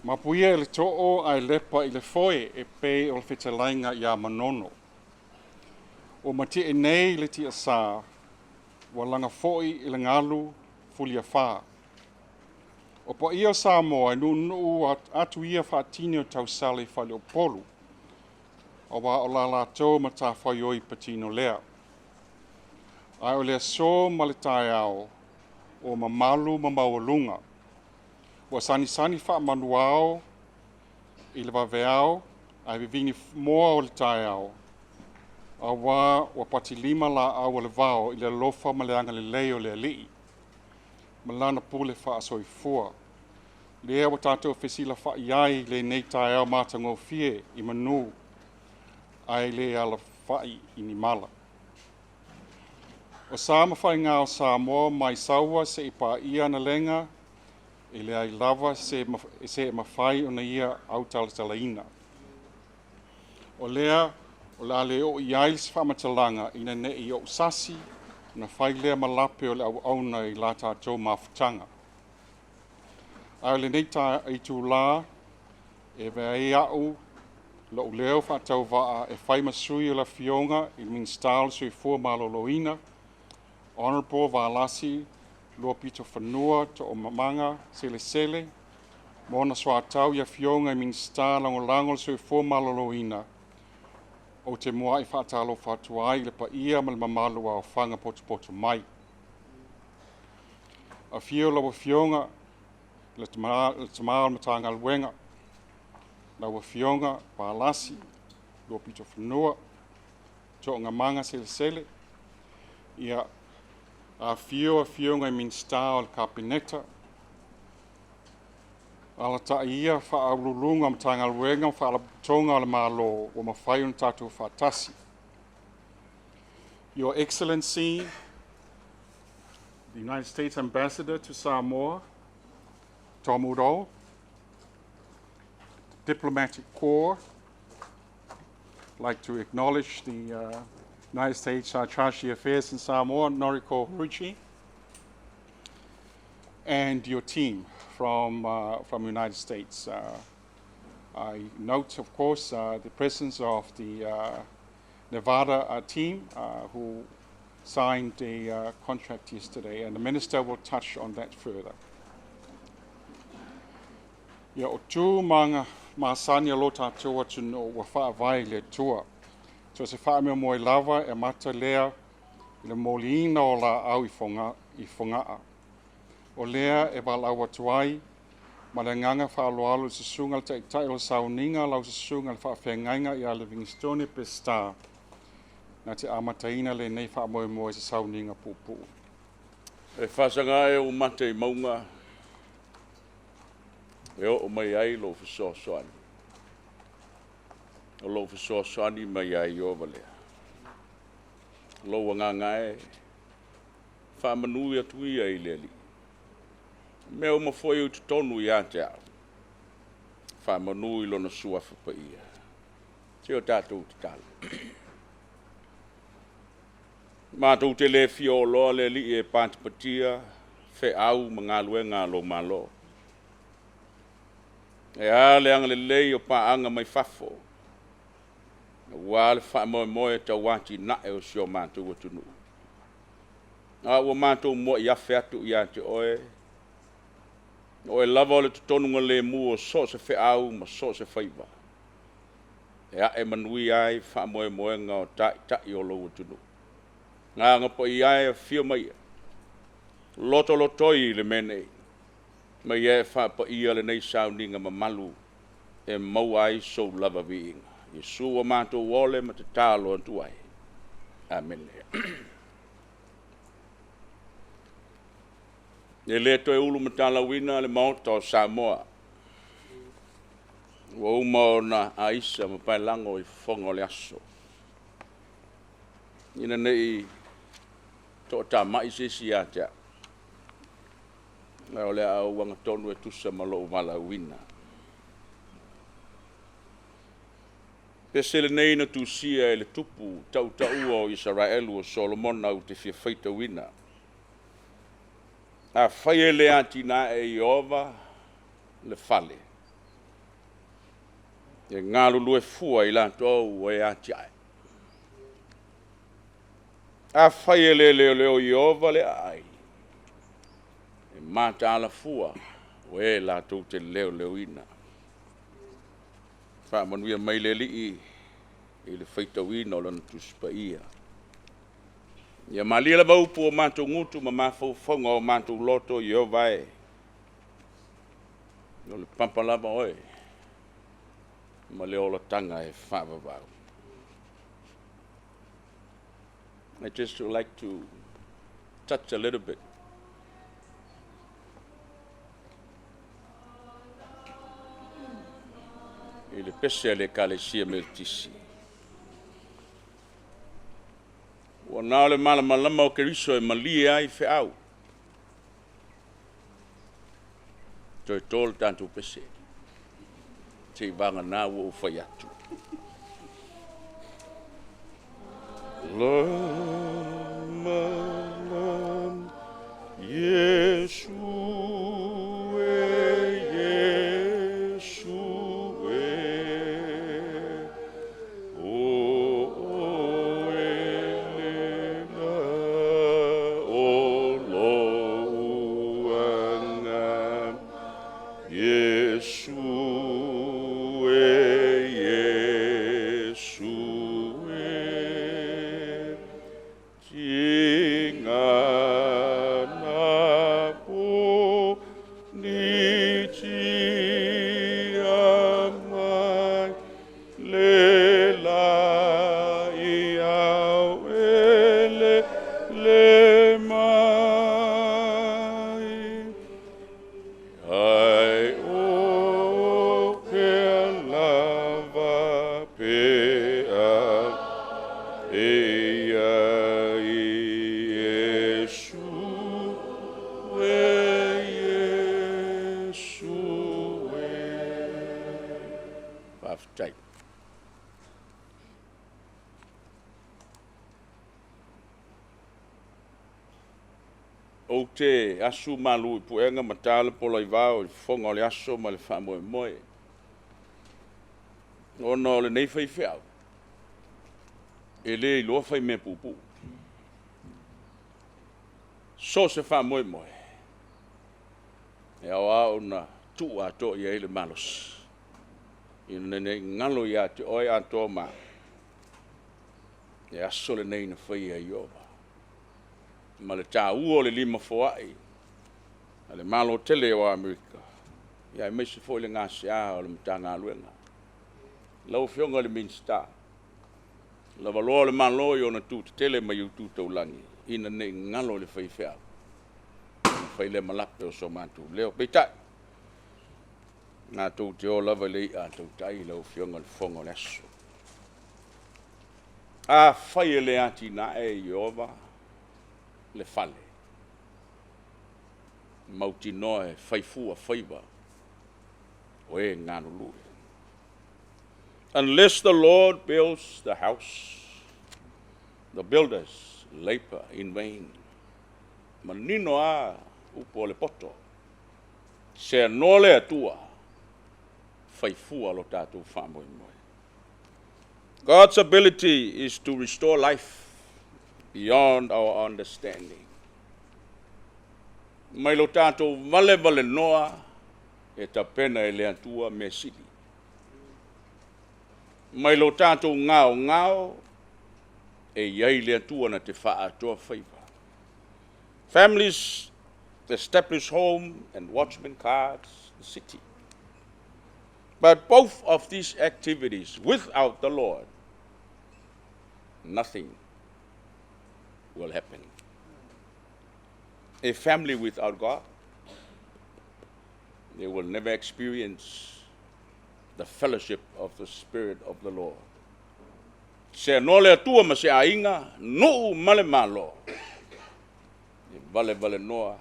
Mapuia i le too ae lepa i le foe e pei o le fetalaiga iā Manono. Ua mati'e nei le tiasā, ua laga foi i le galu fuliafā. O paia o Samoa e nuunuu atu ia faatini o tausala i faleupolu, aua o la latou matafaioi patino lea. Ae o le aso ma le taeao ua mamalu ma maualuga, ua sanisani faamanuao i le vaveao ae vivini moa o le taeao, aua ua patilima laau o le vao i le alofa ma le agalelei o le Alii ma lana pule faasoifua. Lea ua tatou fesilafa'i ai i lenei taeao matagofie i manu ae le alafa'i i ni mala. O sa ma faiga o Samoa mai Saua seia paia Analega, e leai lava se e mafai ona ia autalatalaina. O lea o le a le oo i ai se faamatalaga ina ne i ou sasi ona fai lea ma lape o le auauna i la tatou mafutaga. Ae o lenei itulā e avea ai au lo'u leo faatauvaa e fai ma sui o le Afioga i le Minisita o le Soifua Maloloina, Honorable Valasi Luapitofanua Toogamaga Selesele, ma ona soatau i afioga i Minisita Lagolago o le Soifua Maloloina, ou te muai faatalofa atu ai i le paia ma le mamalu o aofaga potopoto mai. Afio lau Afioga le tama o le Matagaluega, lau Afioga Valasi Luapitofanua Toogamaga Selesele. Ia, afifio afioga i Minisita o le Kapeneta, alaalatai ia Faauluuluga o Matagaluega ma Faalapotopotoga a le Malo ua mafai ona tatou faatasi. Your Excellency, the United States Ambassador to Samoa, Tom Udall, Diplomatic Corps, I'd like to acknowledge the United States Chargé d'Affaires in Samoa, Noriko Horiuchi, and your team from United States. I note, of course, the presence of the Nevada team who signed a contract yesterday, and the minister will touch on that further. Ia, o tu ma masani a lo tatou atunuu ua faavae i le Atua. So se faamoemoe lava e amata lea i le moliina o laau i Fogaa. O lea e valaau atu ai ma le agaga faaaloalo i le susuga le taitai o le sauniga lau susuga le faafeagaiga ia Livingstone Peseta na te amataina lenei faamoemoe se sauniga puupuu. E faasaga e ou mata i mauga e oo mai ai lou fesoasoani. O lou fesoasoani mai ia Ieova lea. Lou agaga e faamanu atu ia i le Alii. Mea uma foi o i totonu ia te au. Faamanu i lona suafa paia. Se o tatou tatalo. Matou te le fia oloa le Alii e patipatia feau ma galuega a lou Malo. E a le agalelei o paaga mai fafo, aua le faamoemoe tauatiae o si o matou atunuu. A ua matou muai afe atu ia te oe, o oe lava o le totonuga lemu o so o se feau ma so o se faiva. E ae manuia ai faamoemoega o taitai o lou atunuu. Agaga Paia e afio mai ia, lotolotoi i le mea nei, ma ia e faapaia lenei sauniga mamalu e maua ai sou lava viiga. Iesu ua matou ole ma tatalo atu ai. Amene. E le toe ulumatalauina le Maota o Samoa. Ua uma ona aisa ma paelago i fofoga o le aso. Ina ne i toatamai se isi ia te au, ae o le a ou agatonu e tusa ma lou valaauina. Pese lenei na tusia e le tupu tautaua o Isaraelu o Solomona ou te fia faitauina. Afai e le atinae e Ieova le fale, E galulue fua i latou ua e atiae. Afai e le leoleo Ieova le aai, e mataala fua o e latou te leoleoina. Faamanuia mai le Alii i le faitauina o Lana Tusi Paia. Ia malie lava upu o matou gutu ma mafaufauga o matou loto, Ieova e, o le papa lava oe ma le olataga e faavavau. I just would like to touch a little bit i le pese a le Ekalesia Metotisi. Ua na o le malamalama o Keriso e malie ai feau. Toe to le tatou pese. Seivagana ua ou fai atu. Lama, lama, Iesu e, Iesu e, o oe le la o lou aga. Iesu e, Iesu e, tigana po ni tia mai le la i au e le le mai. Ai o ke lava pea e ia i Iesu e, Iesu e. Faafetai. Ou te asu malu i puega ma ta le pola i vao i le fofoga o le aso ma le faamoemoe. Ona o lenei faifeau, e le iloa fai mea puupuu. So o se faamoemoe, e ao lava ona tuu atoa i ai le malosi, ina ne i galo ia te oe atoa ma au, le aso lenei na faia e Ieova. Ma le taua o le limafoai a le Malo tele o Amerika, ia aemaise foi le gasea o le Matagaluega. Lau Afioga i le Minisita, lavaloa le Malo i ona tu tetele ma i tu taulagi, ina ne i galo i le faifeau, ona fai lea ma lape o so matou leo. Peitai, matou te o lava i le i'a a tautai lau Afioga i le Fofoga o le Aso. Afai e le atinae e Ieova le fale, mautinoa e fai fua faiva o e galulue. Unless the Lord builds the house, the builders labor in vain. Manino a upu o le poto. Seanoa le Atua, fai fua lo tatou faamoemoe. God's ability is to restore life beyond our understanding. Mai lo tatou valevalenoa e tapena e le Atua mea sili. Mai lo tatou gaogao e i ai le Atua na te faaatoa faiva. Families establish home and watchman cards the city. But both of these activities without the Lord, nothing will happen. A family without God, they will never experience the fellowship of the Spirit of the Lord. Seanoa le Atua ma se aiga, nuu ma le Malo. E valevalenoa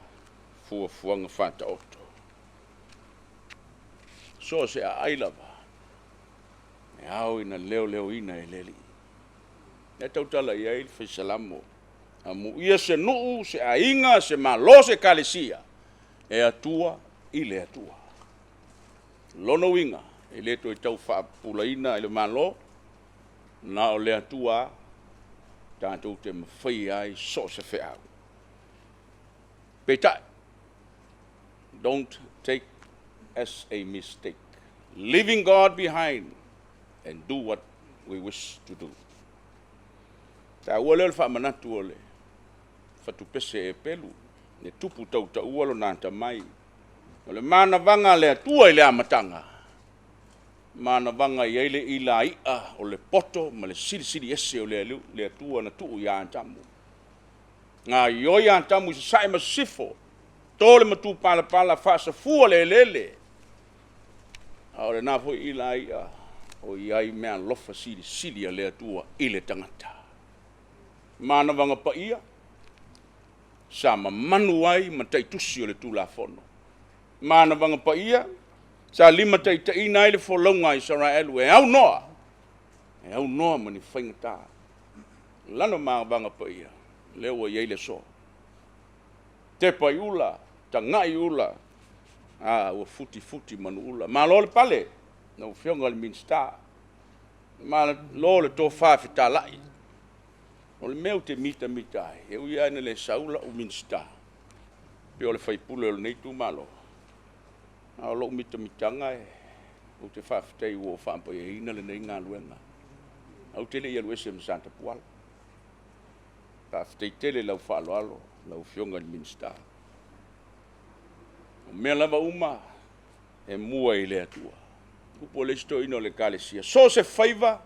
fuafuaga faataoto. So o se aai lava, e ao ina leoleoina e le Alii. E tautala i ai le Faisalamo, amuia se nuu, se aiga, se Malo, se Ekalesia, e Atua i le Atua. Lona uiga, E le toe tau faapupulaina i le Malo, na o le Atua lava tatou te mafaia ai so o se feau. Peitai, don't take as a mistake, leaving God behind and do what we wish to do. Taua lea o le faamanatu o le fatupese e pelu, le tupu tautaua lona atamai. O le manavaga a le Atua i le amataga, manavaga e i ai le ilai'a o le poto ma le silisili ese o le Atua na tuu ia Atamu. Gaoioi Atamu i sasae ma sisifo, to le matupalapala, faasafua le eleele, a o lena foi ilai'a o i ai meaalofa silisili a le Atua i le tagata. Manavaga paia sa mamanu ai mataitusi o le Tulafono. Manavaga paia sa limataitaiina ai le folauga a Isaraelu e aunoa, e aunoa ma ni faigata. Lana manavaga paia, lea ua i ai le aso. Tepa i ula, tagai i ula, a ua futifuti manuula. Malo le pale lau Afioga i le Minisita, malo le tofa fetalai. O le mea ou te mitamita ai, e ui lava ina le sau lau Minisita, pei o le sui usufono o lenei itumalo, a o lou mitamitaga ou te faafetai ua ou faapaiaina lenei galuega, ae ou te le i alu ese ma Satapuala. Faafetai tele i lau faaaloalo lau Afioga i le Minisita. O mea lava uma e mua i le Atua. O upu a le isi toeaina o le Ekalesia, so o se faiva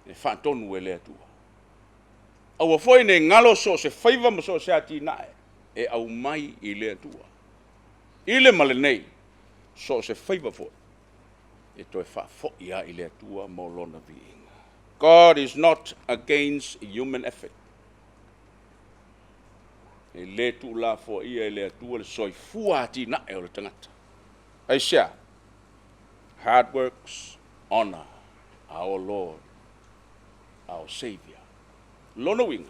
e faatonu e le Atua. Aua foi ne i galo so o se faiva ma so o se atinae e aumai i le Atua. I le ma lenei, so o se faiva foi, e toe faafoi lava i le Atua mo lona viiga. God is not against human effort. E le tuulafoaia e le Atua le soifua atinae o le tagata. Aisea? Hard works honor our Lord, our Savior. Lona uiga,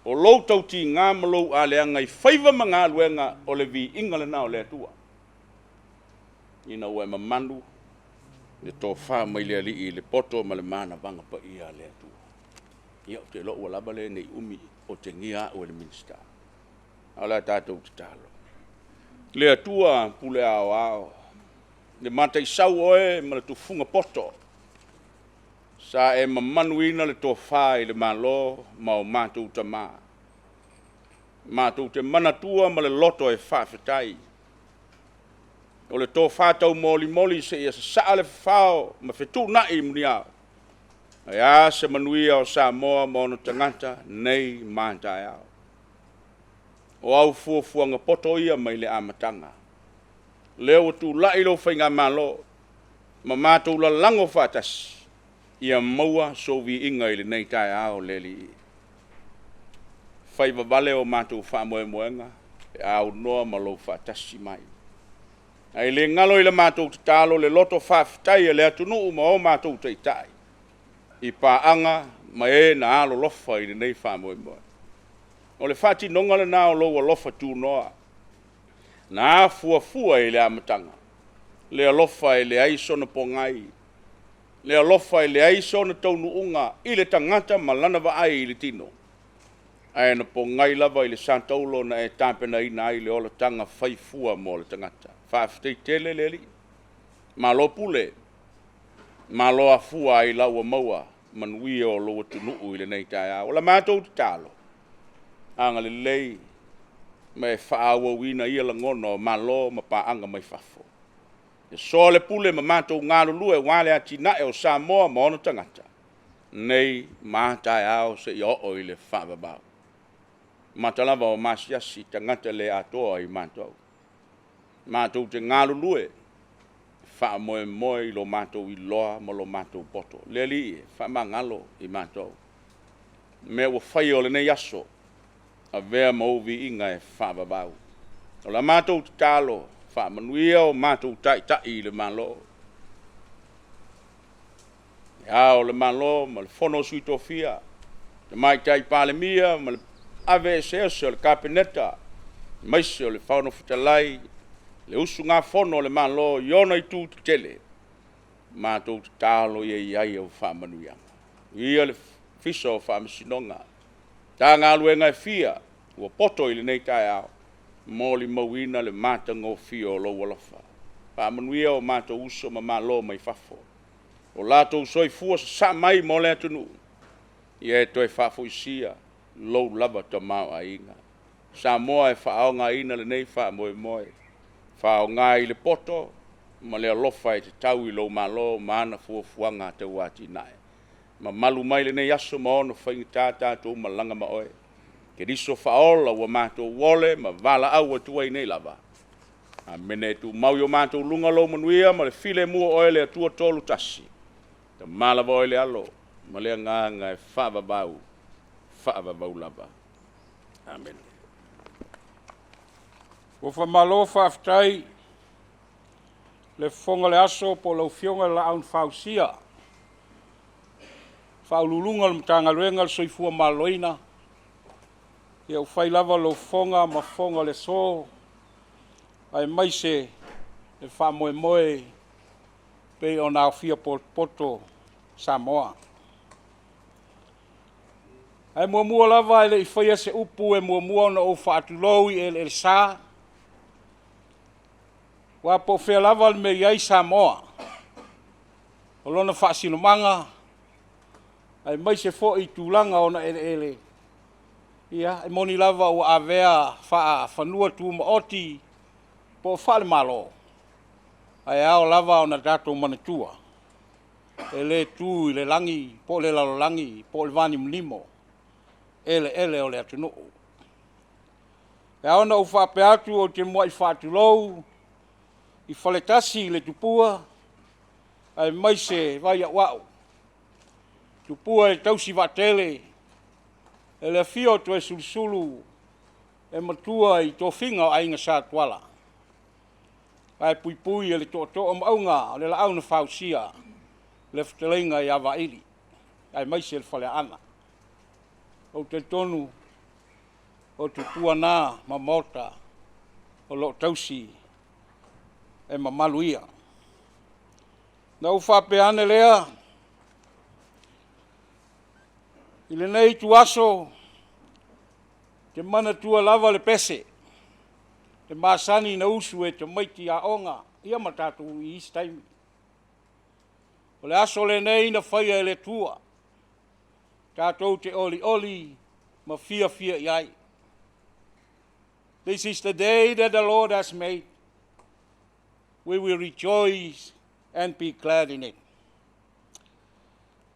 o lou tautiga ma lou aleaga i faiva ma galuega o le viiga lena o le Atua. Ina ua e mamanu le tofa mai le Alii i le poto ma le manavaga paia a le Atua. Ia, ou te iloa ua lava lea ne i umi otegia au e le Minisita. A o le a tatou tatalo. Le Atua pule aoao, le mataisau oe ma le tufuga poto, sa e mamanuina le tofa i le Malo ma o matou tama. Matou te manatua ma le loto e faafetai. O le tofa taumolimoli seia sasaa le fafao ma fetuunai i muniao. Ae a se manuia o Samoa ma ona tagata nei ma taeao. O au fuafuaga poto ia mai le amataga. Lea ua tulai lou faigamalo ma matou lalago faatasi, ia maua sou viiga i lenei taeao le Alii. Fai vavale o matou faamoemoega pe a aunoa ma lou faatasi mai. Ae le galo i la matou tatalo le loto faafetai a le atunuu ma o matou taitai i paaga ma e na alolofa i lenei faamoemoe. O le faatinoga lena o lou alofa tunoa na afuafua i le amataga, le alofa e leai sona pogai, le alofa e leai sona taunuuga i le tagata ma lana vaai i le tino, ae na pogai lava i le sataulo na e tapenaina ai le olataga faifua mo le tagata. Faafetai tele le Alii, malo pule, malo afua ai lau ua maua manuia o lou atunuu i lenei taeao. O la matou tatalo, agalelei ma e faaauauina ia lagona o malo ma paaga mai fafo. E soa le pule ma matou galulue aua le atinae o Samoa ma ona tagata, nei ma a taeao seia oo i le faavavau. Mata lava o masiasi tagata le atoa i matou. Matou te galulue, faamoemoe i lo matou iloa ma lo matou poto. Le Alii e faamagalo i matou. Mea ua faia o lenei aso, avea ma ou viiga e faavavau. O la matou tatalo, faamanuia o matou taitai i le Malo. Le Ao o le Malo ma le Fono a Sui Tofia, Tamaitai Palemia ma le ave eseese o le Kapeneta, aemaise o le Fono Fetalai, le usugafono a le Malo i ona itu tetele. Matou tatalo ia i ai au faamanuiaga. Ia le Ofisa o Faamasinoga, Matagaluega e fia ua poto i lenei taeao, molimauina le matagofie o lou alofa. Faamanuia o matou uso ma malo mai fafo, o latou soifua sasaa mai mo le atunuu, ia e toe faafoisia lou lava tamaoaiga. Samoa e faaaogaina lenei faamoemoe, faaaoga i le poto ma le alofa e tatau i lou Malo ma ana fuafuaga tau atinae. Mamalu mai lenei aso ma ona faigata tatou malaga ma oe. Keriso faaola ua matou ole ma valaau atu ai nei lava. Amene. E tumau i o matou luga lou manuia ma le filemu o oe le Atua Tolu Tasi, Tama lava oe le Alo ma le Agaga e faavavau, faavavau lava. Amene. Ua faamalo faafetai le fofoga o le aso po o lau Afioga i le Laau na Fausia, Faauluuluga o le Matagaluega o le Soifua Maloloina, ia ua fai lava lou fofoga ma fofoga o le aso, aemaise le faamoemoe e pei ona aofia potopoto Samoa. Ae muamua lava ae le i faia se upu e muamua ona ou faatulou i eleelesa, aua po o fea lava le mea e i ai Samoa, o lona faasinomaga aemaise foi tulaga o ona eleele, ia, e moni lava ua avea faa-fanua tumaoti po o faale-Malo, ae ao lava ona tatou manatua, e le tu i le lagi po o le lalolagi po o le vanimonimo eleele o le atunuu. E ao ona ou faapea atu, ou te muai faatulou i faletasi i le tupua aemaise Vaiauau, tupua e tausi vaatele e le afio o Toesulusulu e matua i tofiga o Aiga Sa Tuala, ae puipui e le tootoo o Maauga o le Laau na Fausia le fetalaiga ia Vaili aemaise le Faleaana. Ou te talitonu o tupua na ma maota o lo o tausi e mamalu ia. Ona ou faapea ane lea, i lenei ituaso, ou te manatua lava le pese e masani ona usu e tamaiti aoga ia ma tatou i isi taimi. O le aso lenei na faia e le Atua, tatou te olioli ma fiafia i ai. This is the day that the Lord has made. We will rejoice and be glad in it.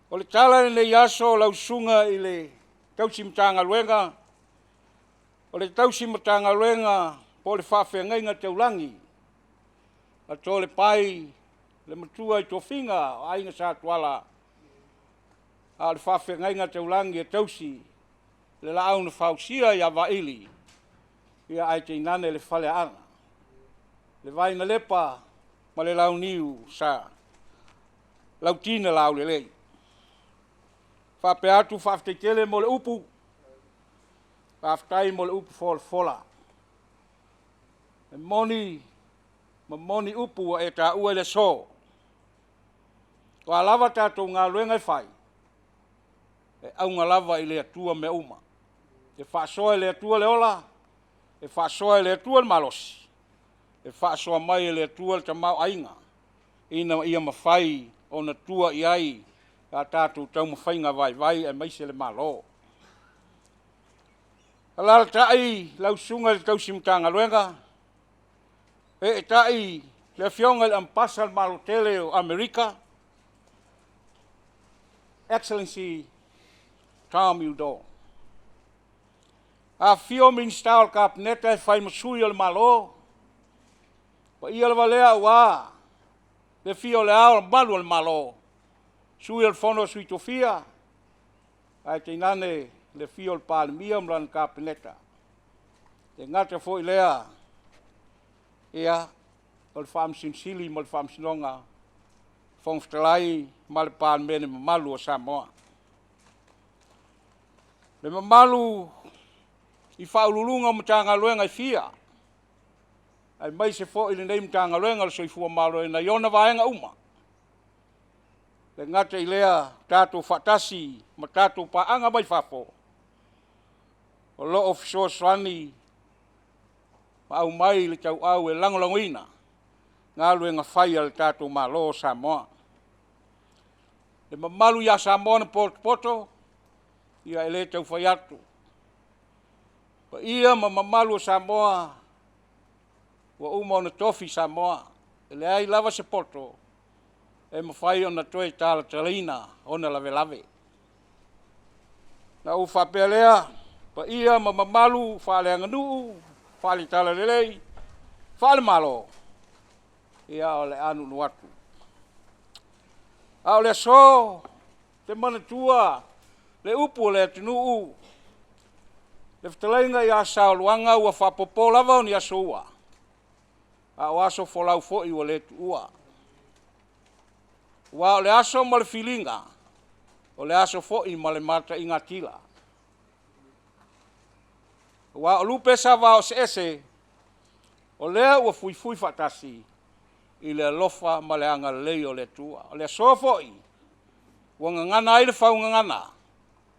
O le tala i lenei aso lau susuga i le tausi Matagaluega, o le tausi Matagaluega po o le faafeagaiga taulagi a Toalepai le matua i tofiga o Aiga Sa Tuala, a o le faafeagaiga taulagi e tausi le Laau na Fausia ia Vaili, ia ae tainane le Faleaana, le Vainalepa ma le Launiu Sa Lautinalaulelei. E faapea atu, faafetai tele mo le upu, faafetai mo le upu folafola. E moni ma moni upu ua e taua i le aso, o a lava a tatou galuega e fai, e auga lava i le Atua mea uma. E faasoa e le Atua le ola, e faasoa e le Atua le malosi, e faasoa mai e le Atua le tamaoaiga, ina ia mafai ona tua i ai a tatou taumafaiga vaivai aemaise le Malo. Alaalatai lau Susuga i le tausi Matagaluega, eetai le Afioga i le Amepasa o le Malo tele o Amerika, Excellency Tom Udall. Afifio Minisita o le Kapeneta e fai ma sui o le Malo, o paia lava lea aua le afio o Le Ao Mamalu o le Malo, Sui o le Fono a Sui Tofia, ae tainane le afio o le Palemia ma lana Kapeneta. E le gata foi i lea o le Faamasino Sili ma le Faamasinoga, Fofoga Fetalai ma le Palemene mamalu o Samoa. Le mamalu i Ofisa Sili o Pulega o Matagaluega e fia, aemaise foi lenei Matagaluega o le Soifua Maloloina i ona vaega uma. Le gata i lea, tatou faatasi ma tatou paaga mai fafo, o lo o fesoasoani ma aumai le tauau e lagolagoina galuega fai a lo tatou Malo o Samoa. Le mamalu ia Samoa na potopoto, ia e le tau fai atu, paia ma mamalu o Samoa ua uma ona tofi Samoa, e leai lava se poto e mafai ona toe talatalaina ona lavelave. Ona ou faapea lea, paia ma mamalu faale-aganuu, faale-Talalelei, faale-Malo, ia o le a nuunuu atu. A o le aso, ou te manatua le upu a le atunuu, le fetalaiga ia Saoluaga ua faapopo lava ni aso ua, a o aso folau foi ua le tuua. Aua o le aso ma le filiga, o le aso foi ma le mataigatila. Aua o lupe sa vaoseese, o lea ua fuifui faatasi i le alofa ma le agalelei o le Atua. O le aso foi ua gagana ai le faugagana,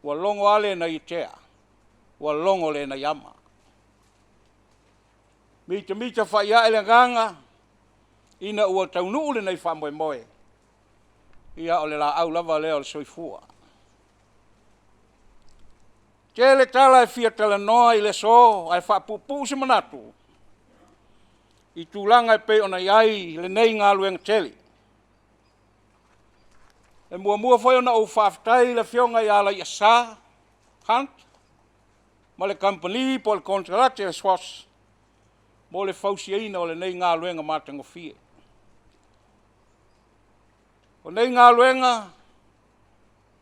ua logo lava le nai atea, ua logo le nai ama. Mitamita faiae le agaga ina ua taunuu lenei faamoemoe, ia o le laau lava lea o le soifua. E tele tala e fia talanoa i le aso ae faapuupuu se manatu i tulaga e pei ona i ai lenei galuega tele. E muamua foi ona ou faafetai i le Afioga ia Alaiasa Hunt ma le kamupani po o le konekarate a le SROS mo le fausiaina o lenei galuega matagofie. O nei galuega e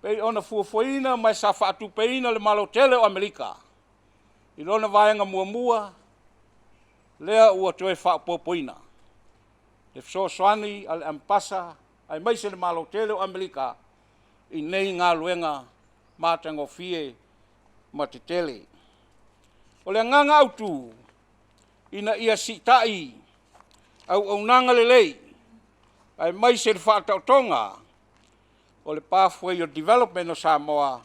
pei ona fuafuaina ma e sa faatupeina e le Malo tele o Amerika i lona vaega muamua, lea ua toe faaopoopoina le fesoasoani a le Mpasa aemaise le Malo tele o Amerika i nei galuega matagofie ma tetele. O le agaga autu, ina ia siitai auaunaga lelei aemaise le faataotoga o le pathway o le development o Samoa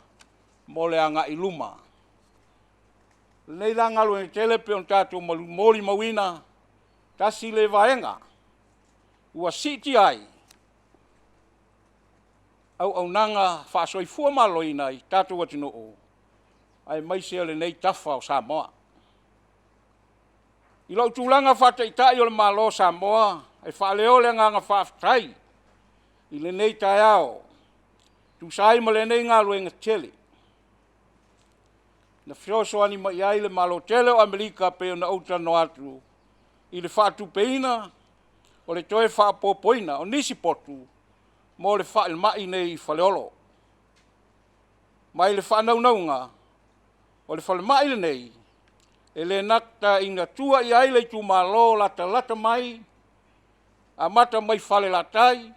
mo le agai i luma. O lenei la galuega tetele e pei ona tatou molimauina, tasi lea vaega ua siitia ai auaunaga faa-soifua maloloina i le tatou atunuu, aemaise o lenei tafa o Samoa. I lou tulaga faa-Taitai o le Malo o Samoa, e faaleo le agaga faafetai i lenei taeao e tusa ai ma lenei galuega tetele, na fesoasoani mai ai le Malo tele o Amerika e pei ona ou talanoa atu i le faatupeina o le toe faaopoopoina o nisi potu mo le falemai lenei i Faleolo. Mai le faanaunauga o le falemai lenei, e le gata ina tua i ai le itumalo latalata mai, amata mai Falelatai,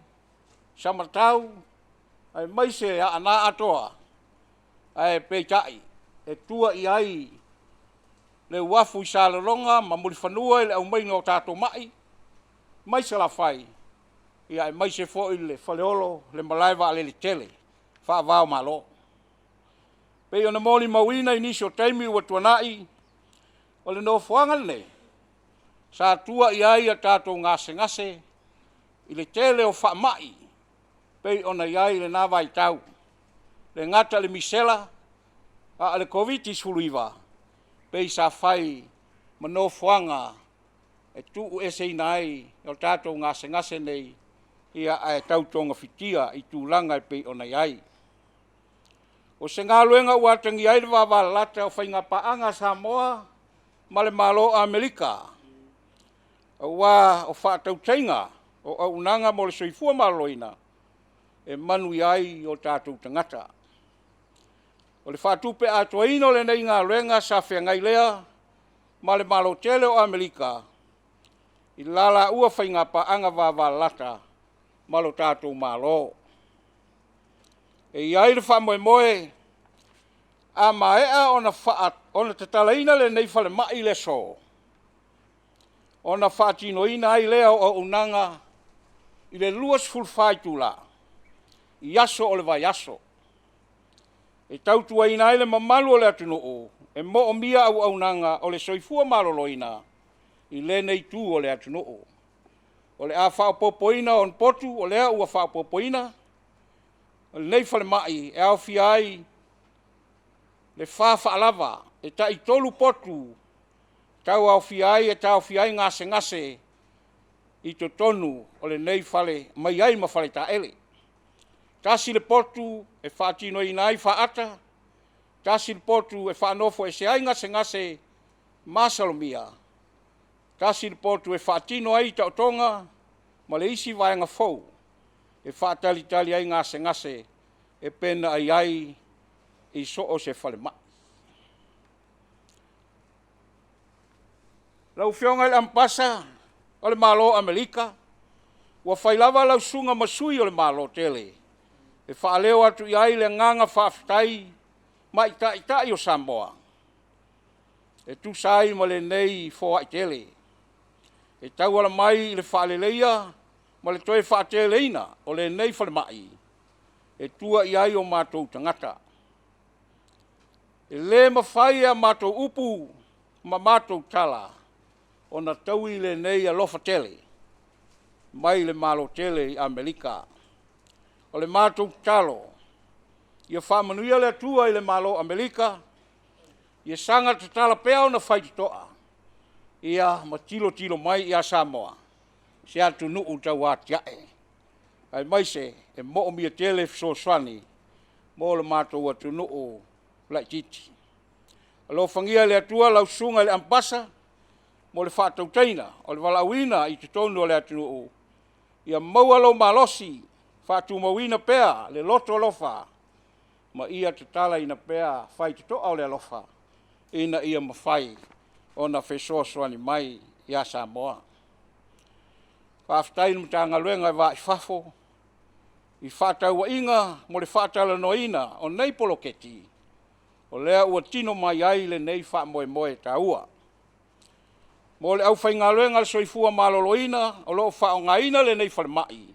Samatau aemaise Aana atoa, ae peitai e tua i ai le uafu i Salelologa ma Mulifanua i le aumaiga o tatou mai mai Salafai, aemaise foi le Faleolo le malae vaalele tele faava o Malo. E pei ona molimauina i nisi o taimi ua tuanai, o le nofoaga lenei, sa tua i ai a tatou gasegase i le tele o faamai e pei ona i ai lena vaitau. E le gata i le misela a o le Koviti-19, pei sa fai ma nofoaga e tuueseina ai o tatou gasegase nei, ae tau togafitia i tulaga e pei ona i ai. O se galuega ua atagia ai le vavalalata o faiga paaga a Samoa ma le Malo o Amerika, aua o faatautaiga o auaunaga mo le soifua maloloina, e manuia ai o tatou tagata. O le faatupe atoaina o lenei galuega sa feagai lea ma le Malo tele o Amerika, i la laua faiga paaga vavalalata ma lo tatou Malo. E i ai le faamoemoe, a maea ona tatalaina lenei falemai i le aso, ona faatinoina ai lea o auaunaga i le 24 itula. i aso o le vaiaso, e tautuaina ai le mamalu o le atunuu e moomia auaunaga o le soifua maloloina i lenei itu o le atunuu. O le a faaopoopoina ona potu, o lea ua faaopoopoina o lenei falemai e aofia ai le 4 faalava, e tai 3 potu e taofia ai gasegase i totonu o lenei fale mai ai ma faletaele. 1 le potu e faatinoina ai faata, 1 le potu e faanofoesea ai gasegase masalomia, 1 le potu e faatino ai taotoga ma le isi vaega fou e faatalitali ai gasegase e pei ona i ai i so o se falemai. Lau Afioga i le Amepasa o le Malo o Amerika, ua fai lava lau susuga ma sui o le Malo tele e faaleo atu i ai le agaga faafetai mai taitai o Samoa e tusa ai ma lenei foai tele, e tauala mai i le faaleleia ma le toe faateleina o lenei falemai e tua i ai o matou tagata. E le mafai e a matou upu ma matou tala ona taui lenei alofa tele mai le Malo tele i Amerika. O le matou tatalo, ia faamanuia le Atua i le Malo o Amerika, ia saga tatala pea ona faitotoa ma tilotilo mai ia Samoa, se atunuu tauatiae, aemaise e moomia tele fesoasoani mo le matou atunuu laitiiti. Alofagia e le Atua lau Susuga i le Amepasa mo le faatautaiga o le valaauina i totonu o le atunuu, ia maua lou malosi faatumauina pea le loto alofa ma ia tatalaina pea faitotoa o le alofa, ina ia mafai ona fesoasoani mai ia Samoa. Faafetai i le Matagaluega o le Va i Fafo i fefaatauaiga mo le faatalanoaina o nei poloketi, o lea ua tino mai ai lenei faamoemoe taua. Mo le aufaigaluega a le Soifua Maloloina o lo o faaaogaina lenei falemai,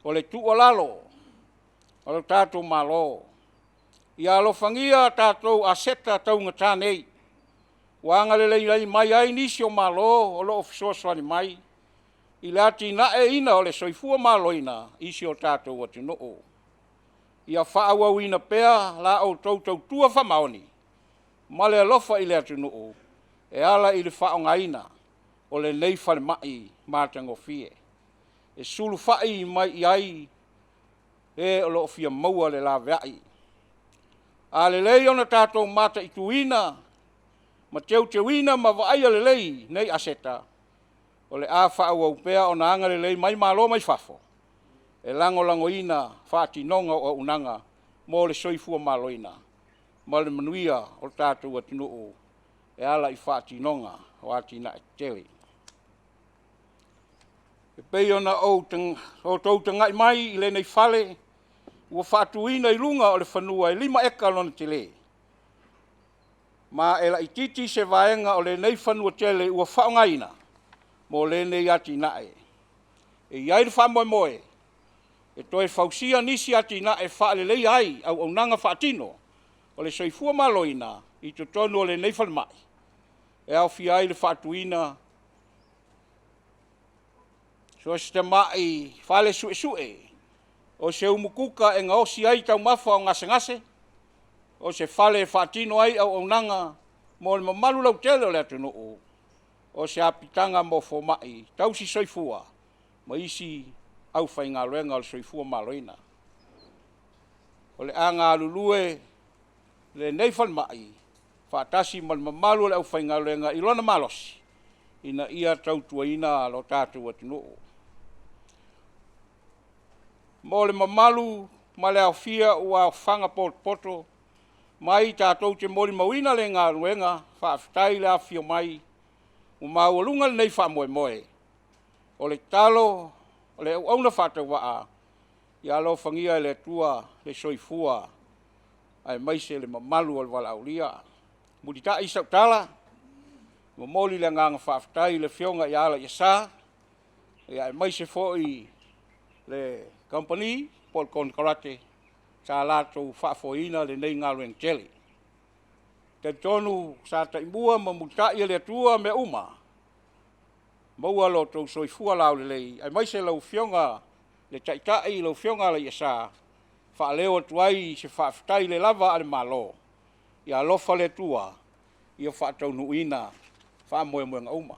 o le tuualalo a lo tatou Malo, ia alofagia a tatou aseta taugata nei, ua agalelei mai ai nisi o Malo o lo o fesoasoani mai i le atinaeina o le soifua maloloina i si o tatou atunuu. Ia faaauauina pea la outou tautua faamaoni ma le alofa i le atunuu e ala i le faaaogaina o lenei falemai matagofie, e sulufai mai i ai e o lo o fia maua le laveai. A lelei ona tatou mataituina ma teuteuina ma vaaia lelei nei aseta, o le a faaauau pea ona agalelei mai Malo mai fafo e lagolagoina faatinoga o auaunaga mo le soifua maloloina ma le manuia o le tatou atunuu e ala i faatinoga o atinae tetele. E pei ona outou tagai mai i lenei fale ua faatuina i luga o le fanua e 5 eka lona tele, ma e laitiiti se vaega o lenei fanua tele ua faaaogaina mo lenei atinae. E i ai le faamoemoe e toe fausia nisi atinae e faaleleia ai auaunaga faatino o le soifua maloloina i totonu o lenei falemai, e aofia ai le faatuina o si tamai fale suesue, o se umukuka e gaosi ai taumafa o gasegase, o se fale e faatino ai auaunaga mo le mamalu lautele o le atunuu, o se apitaga mo fomai tausi soifua ma isi aufaigaluega o le soifua maloloina. O le a galulue lenei falemai faatasi ma le mamalu o le aufaigaluega i lona malosi ina ia tautuaina lo tatou atunuu. Mo le mamalu ma le aofia ua aofaga potopoto mai tatou te molimauina le galuega, faafetai le afifio mai, ua maualuga lenei faamoemoe. O le tatalo a le auauna faatauvaa, ia alofagia e le Atua le soifua aemaise le mamalu o le valaaulia. Mulitai sau tala, momoli le agaga faafetai i le Afioga ia Alaiasa, aemaise foi le Kamupani po o le konekarate sa latou faafoeina lenei galuega tele. E talitonu sa taimua ma mulitai e le Atua mea uma, maua lo outou soifua laulelei aemaise lau Afioga i le Taitai lau Afioga Alaiasa, e faaleo atu ai se faafetai le lava a le Malo, ia alofa le Atua ia faataunuuina faamoemoega uma.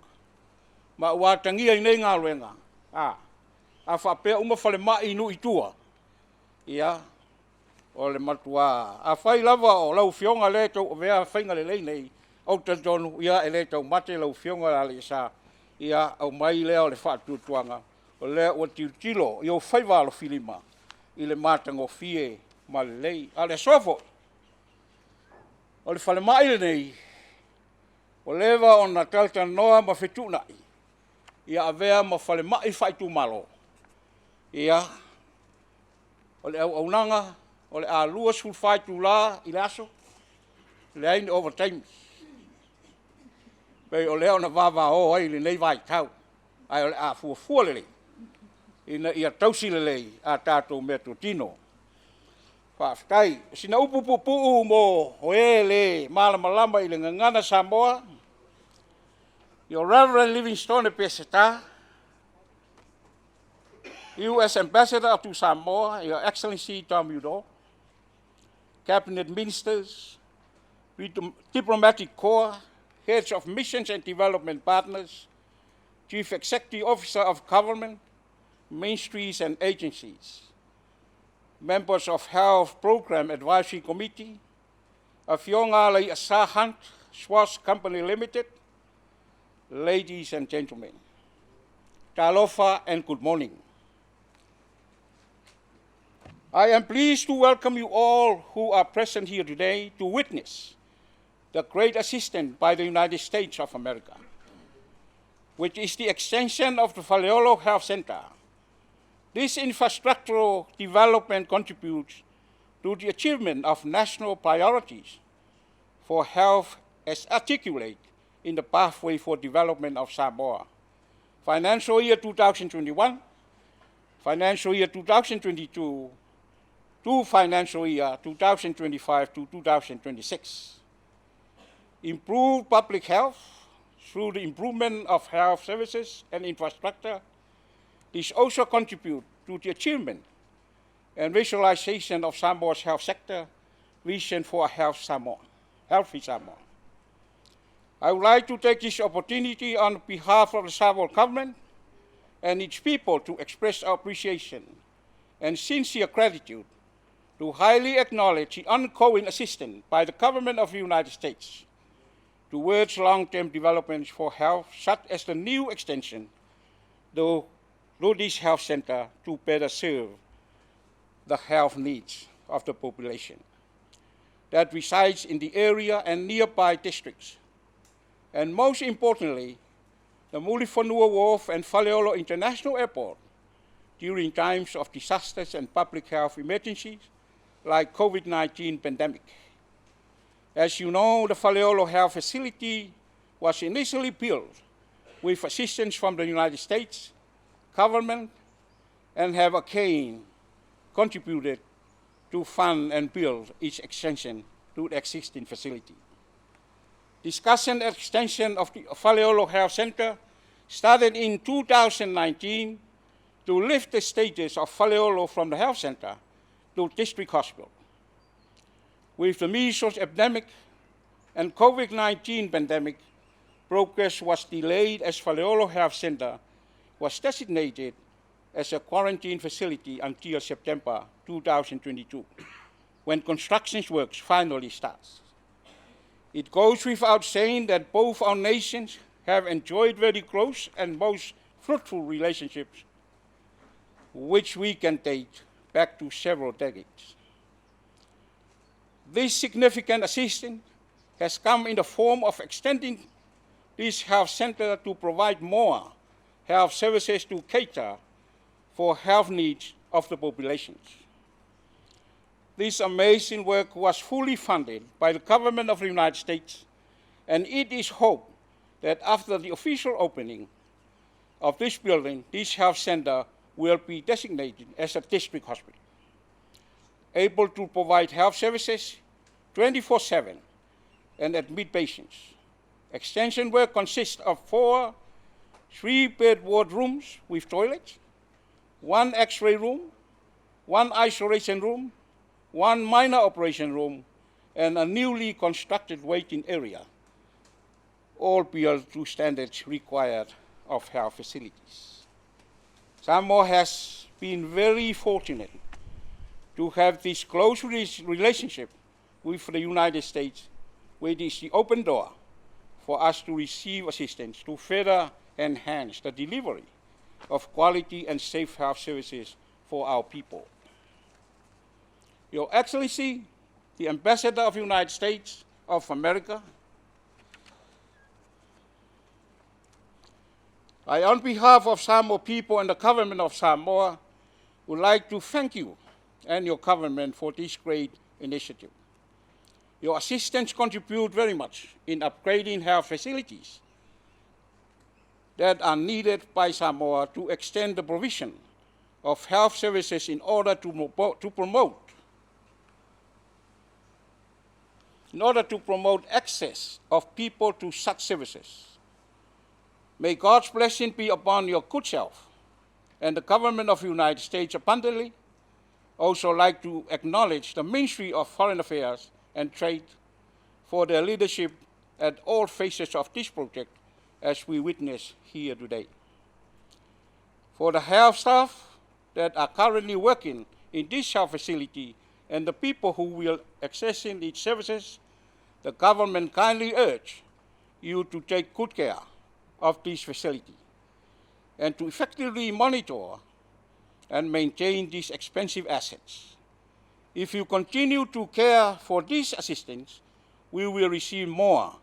Ma ua atagia i nei galuega, a faapea uma falemai i nuu i tua, ia o le matua… Afai lava o lau Afioga lea e tauavea faiga lelei nei, ou te talitonu e le taumate lau Afioga Alaiasa, ia aumai lea o le faatuatuaga, o lea ua tilotilo i ou faiva alofilima i le matagofie ma lelei. A o le aso foi, o le falemai lenei, ua leva ona talatalanoa ma fetuunai, ia avea ma falemai faaitumalo. Ia, o le auaunaga o le a 24 itula i le aso, leai ni ovataimi, pei o lea na vavao ai i lenei vaitau, ae o le a fuafua lelei ina ia tausi lelei a tatou meatotino. Faafetai. O sina upu puupuu mo e le malamalama i le Gagana Samoa, Your Reverend Livingstone Peseta, US Ambassador to Samoa, your Excellency Tom Udall, Cabinet Ministers, Diplomatic Corps, Heads of Missions and Development Partners, Chief Executive Officer of Government, Ministries and Agencies, Members of Health Program Advisory Committee, Afioga Alaiasa Hunt, Swatch Company Limited, ladies and gentlemen, Talofa and good morning. I am pleased to welcome you all who are present here today to witness the great assistance by the United States of America, which is the extension of the Faleolo Health Center. This infrastructural development contributes to the achievement of national priorities for health as articulated in the pathway for development of Samoa. Financial year 2021, financial year 2022, to financial year 2025 to 2026. Improve public health through the improvement of health services and infrastructure. This also contribute to the achievement and visualization of Samoa's health sector vision for a health Samoa, healthy Samoa. I would like to take this opportunity on behalf of the Samoa government and its people to express our appreciation and sincere gratitude to highly acknowledge the ongoing assistance by the government of the United States towards long-term developments for health, such as the new extension, the this Health Center to better serve the health needs of the population that resides in the area and nearby districts. And most importantly, the Mulifanua Wharf and Faleolo International Airport during times of disasters and public health emergencies like COVID-19 pandemic. As you know, the Faleolo Health Facility was initially built with assistance from the United States government and have again contributed to fund and build its extension to the existing facility. Discussion extension of the Faleolo Health Center started in 2019 to lift the status of Faleolo from the health center to district hospital. With the measles epidemic and COVID-19 pandemic, progress was delayed as Faleolo Health Center was designated as a quarantine facility until September 2022, when construction works finally starts. It goes without saying that both our nations have enjoyed very close and most fruitful relationships, which we can date back to several decades. This significant assistance has come in the form of extending this health center to provide more health services to cater for health needs of the populations. This amazing work was fully funded by the government of the United States, and it is hoped that after the official opening of this building, this health center will be designated as a district hospital, able to provide health services 24/7 and admit patients. Extension work consists of 4 3-bed ward rooms with toilets, 1 x-ray room, 1 isolation room, 1 minor operation room, and a newly constructed waiting area, all built to standards required of health facilities. Samoa has been very fortunate to have this close relationship with the United States, which is the open door for us to receive assistance to further enhance the delivery of quality and safe health services for our people. Your Excellency, the Ambassador of the United States of America, I, on behalf of Samoa people and the government of Samoa, would like to thank you and your government for this great initiative. Your assistance contribute very much in upgrading health facilities that are needed by Samoa to extend the provision of health services in order to promote access of people to such services. May God's blessing be upon your good self and the government of the United States abundantly. Also like to acknowledge the Ministry of Foreign Affairs and Trade for their leadership at all phases of this project as we witness here today. For the health staff that are currently working in this health facility and the people who will accessing its services, the government kindly urge you to take good care of this facility and to effectively monitor and maintain these expensive assets. If you continue to care for this assistance, we will receive more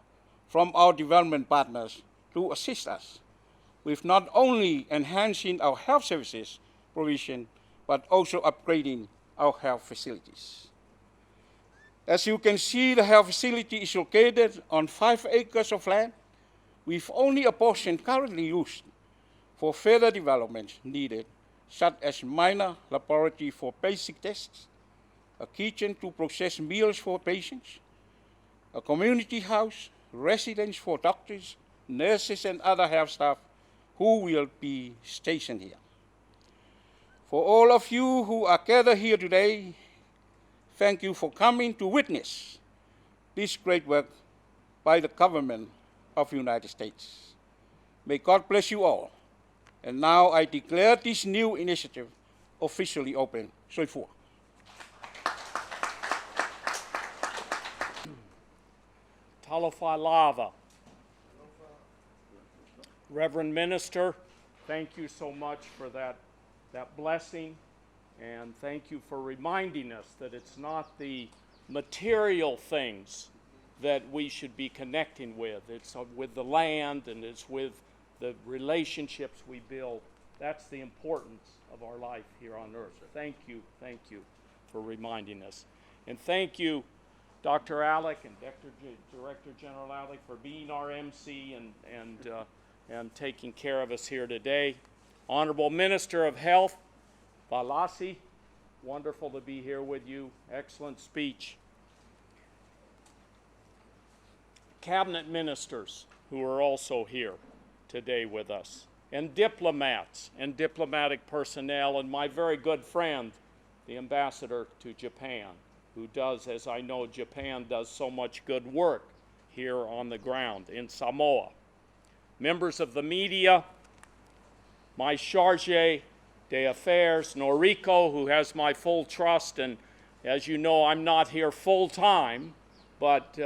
from our development partners to assist us with not only enhancing our health services provision, but also upgrading our health facilities. As you can see, the health facility is located on 5 acres of land, with only a portion currently used for further developments needed, such as minor laboratory for basic tests, a kitchen to process meals for patients, a community house, residence for doctors, nurses, and other health staff who will be stationed here. For all of you who are gathered here today, thank you for coming to witness this great work by the government of the United States. May God bless you all. And now I declare this new initiative officially open. Soifua. Talofa lava. Reverend Minister, thank you so much for that blessing, and thank you for reminding us that it's not the material things that we should be connecting with. It's with the land, and it's with the relationships we build. That's the importance of our life here on earth. Thank you for reminding us. And thank you, Dr. Alec and Director General Alec, for being our MC and taking care of us here today. Honorable Minister of Health, Valasi, wonderful to be here with you. Excellent speech. Cabinet ministers who are also here today with us, and diplomats and diplomatic personnel, and my very good friend, the ambassador to Japan, who does, as I know, Japan does so much good work here on the ground in Samoa. Members of the media, my charge d'affaires, Noriko, who has my full trust, and as you know, I'm not here full-time, but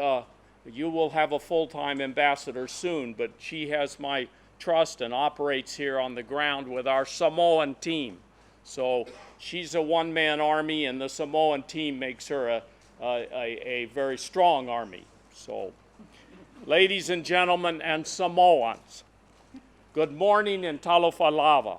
you will have a full-time ambassador soon, but she has my trust and operates here on the ground with our Samoan team. So she's a one-man army, and the Samoan team makes her a very strong army. So, ladies and gentlemen and Samoans, good morning and talofa lava.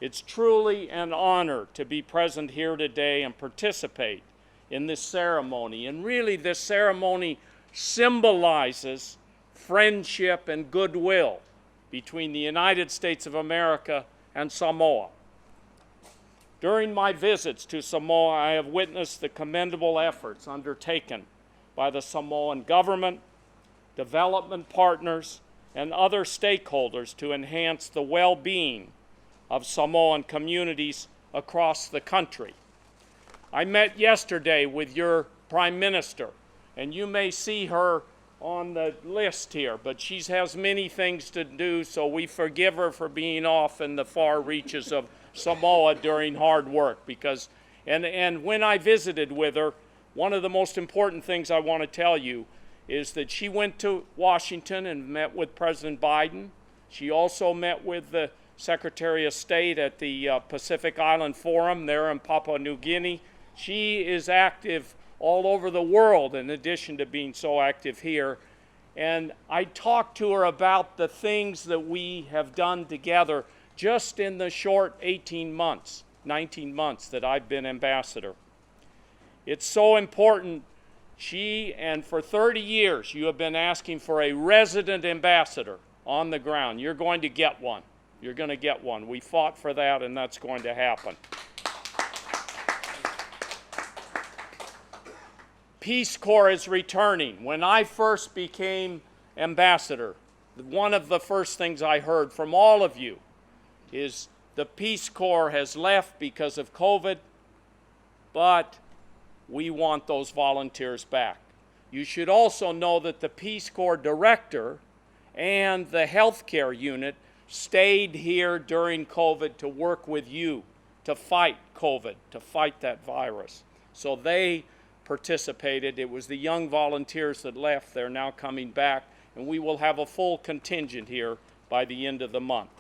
It's truly an honor to be present here today and participate in this ceremony. And really, this ceremony symbolizes friendship and goodwill between the United States of America and Samoa. During my visits to Samoa, I have witnessed the commendable efforts undertaken by the Samoan government, development partners, and other stakeholders to enhance the well being of Samoan communities across the country. I met yesterday with your Prime Minister, and you may see her on the list here, but she has many things to do, so we forgive her for being off in the far reaches of Samoa during hard work. Because, and, and when I visited with her, one of the most important things I want to tell you is that she went to Washington and met with President Biden. She also met with the Secretary of State at the Pacific Island Forum there in Papua New Guinea. She is active all over the world in addition to being so active here. And I talked to her about the things that we have done together just in the short 18 months, 19 months that I've been ambassador. It's so important. She, and for 30 years, you have been asking for a resident ambassador on the ground. You're going to get one. You're going to get one. We fought for that, and that's going to happen. Peace Corps is returning. When I first became ambassador, one of the first things I heard from all of you is the Peace Corps has left because of COVID, but we want those volunteers back. You should also know that the Peace Corps director and the healthcare unit stayed here during COVID to work with you to fight COVID, to fight that virus. So they participated. It was the young volunteers that left. They're now coming back, and we will have a full contingent here by the end of the month.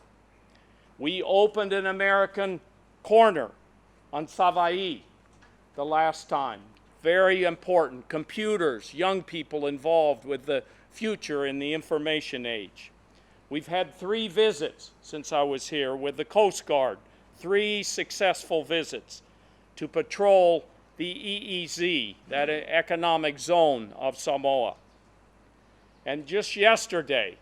We opened an American corner on Savaii the last time. Very important. Computers, young people involved with the future in the information age. We've had 3 visits since I was here with the Coast Guard, 3 successful visits to patrol the EEZ, that economic zone of Samoa. And just yesterday,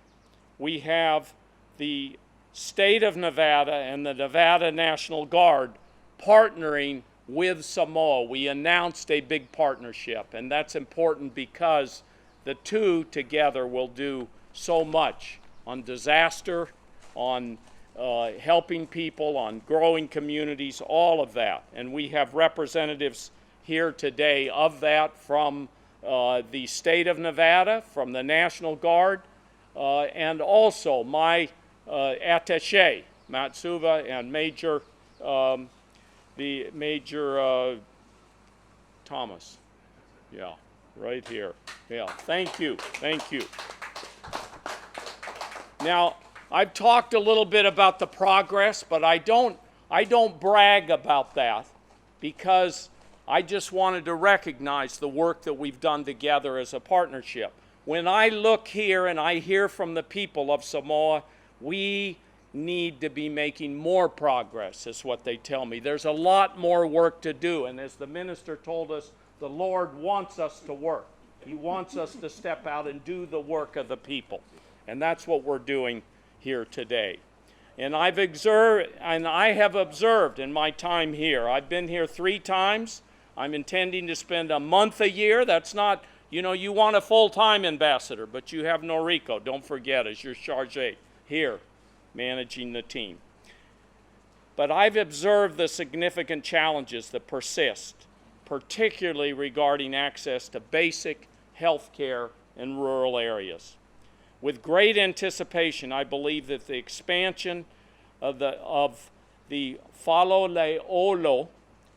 we have the state of Nevada and the Nevada National Guard partnering with Samoa. We announced a big partnership, and that's important because the two together will do so much on disaster, on helping people, on growing communities, all of that. And we have representatives here today of that from the state of Nevada, from the National Guard, and also my attaché, Matsuva, and Major, the Major Thomas. Yeah, right here. Yeah, thank you, thank you. Now, I've talked a little bit about the progress, but I don't brag about that because I just wanted to recognize the work that we've done together as a partnership. When I look here and I hear from the people of Samoa, we need to be making more progress, is what they tell me. There's a lot more work to do, and as the minister told us, the Lord wants us to work. He wants us to step out and do the work of the people, and that's what we're doing here today. And I have observed in my time here, I've been here 3 times. I'm intending to spend a month a year. That's not, you know, you want a full-time ambassador, but you have Noriko, don't forget, as your chargé here, managing the team. But I've observed the significant challenges that persist, particularly regarding access to basic health care in rural areas. With great anticipation, I believe that the expansion of the Faleolo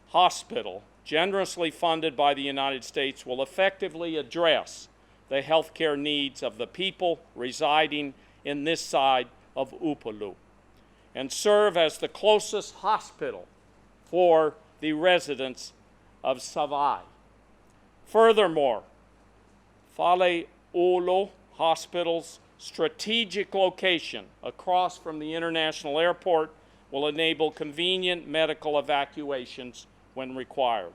Hospital, generously funded by the United States, will effectively address the healthcare needs of the people residing in this side of Upolu and serve as the closest hospital for the residents of Savaii. Furthermore, Faleolo Hospital's strategic location across from the international airport will enable convenient medical evacuations when required.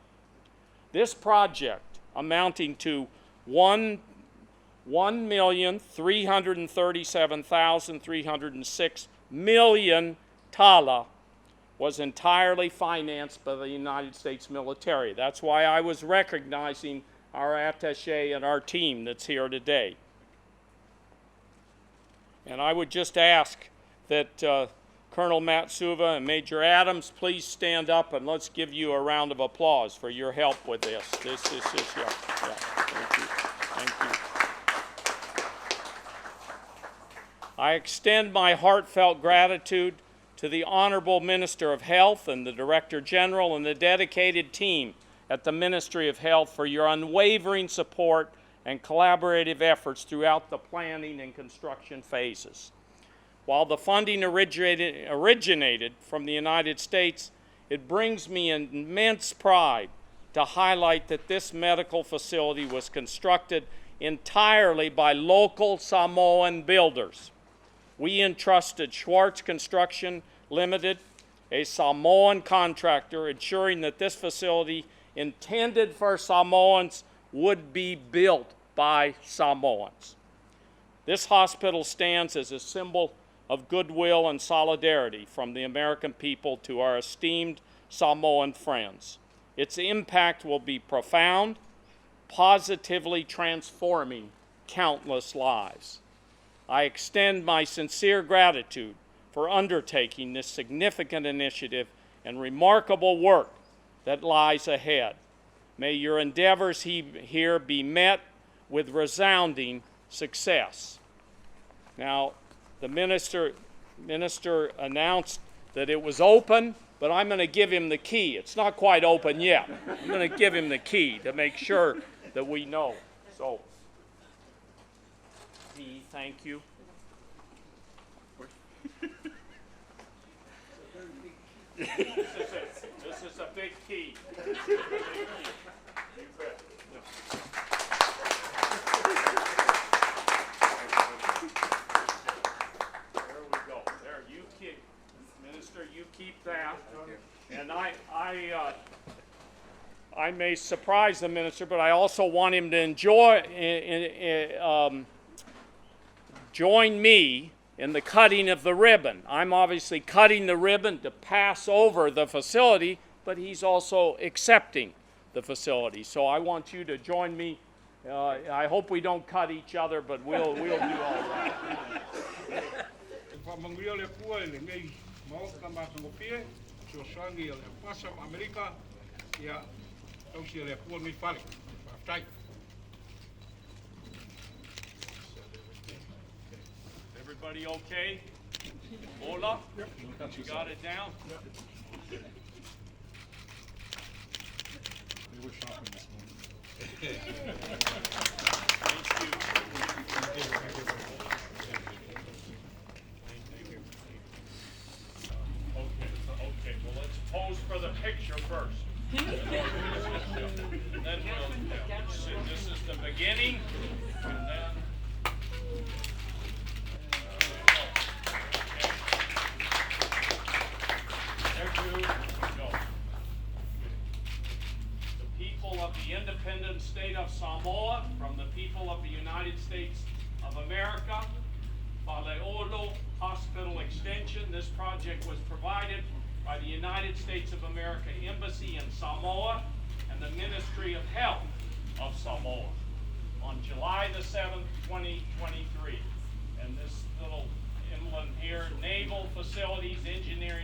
This project, amounting to 1,337,306 million tala, was entirely financed by the United States military. That's why I was recognizing our attaché and our team that's here today. And I would just ask that Colonel Matsuva and Major Adams please stand up and let's give you a round of applause for your help with this. This is, yeah, yeah, thank you, thank you. I extend my heartfelt gratitude to the Honorable Minister of Health and the Director General and the dedicated team at the Ministry of Health for your unwavering support and collaborative efforts throughout the planning and construction phases. While the funding originated from the United States, it brings me immense pride to highlight that this medical facility was constructed entirely by local Samoan builders. We entrusted Schwartz Construction Limited, a Samoan contractor, ensuring that this facility intended for Samoans would be built by Samoans. This hospital stands as a symbol of goodwill and solidarity from the American people to our esteemed Samoan friends. Its impact will be profound, positively transforming countless lives. I extend my sincere gratitude for undertaking this significant initiative and remarkable work that lies ahead. May your endeavors here be met with resounding success. Now, the minister announced that it was open, but I'm going to give him the key. It's not quite open yet. I'm going to give him the key to make sure that we know. So, Dee, thank you. This is a big key. You bet. There we go. There, you keep, Minister, you keep that. And I may surprise the minister, but I also want him to join me in the cutting of the ribbon. I'm obviously cutting the ribbon to pass over the facility, but he's also accepting the facility. So I want you to join me. I hope we don't cut each other, but we'll do all right. Faamanuia le Atua i lenei maota matagofie, fesoasoani a le Amepasa ma Amerika, ia tausi e le Atua lenei fale. Faafetai. Everybody okay? Ola? You got it down? They were shopping this morning. Thank you. Thank you. Thank you very much. Okay, well, let's pose for the picture first. And then we'll, this is the beginning, and then. There you go. The people of the independent state of Samoa, from the people of the United States of America, Faleolo Hospital Extension. This project was provided by the United States of America Embassy in Samoa and the Ministry of Health of Samoa on July the 7th, 2023. And this little emblem here, Naval Facilities Engineering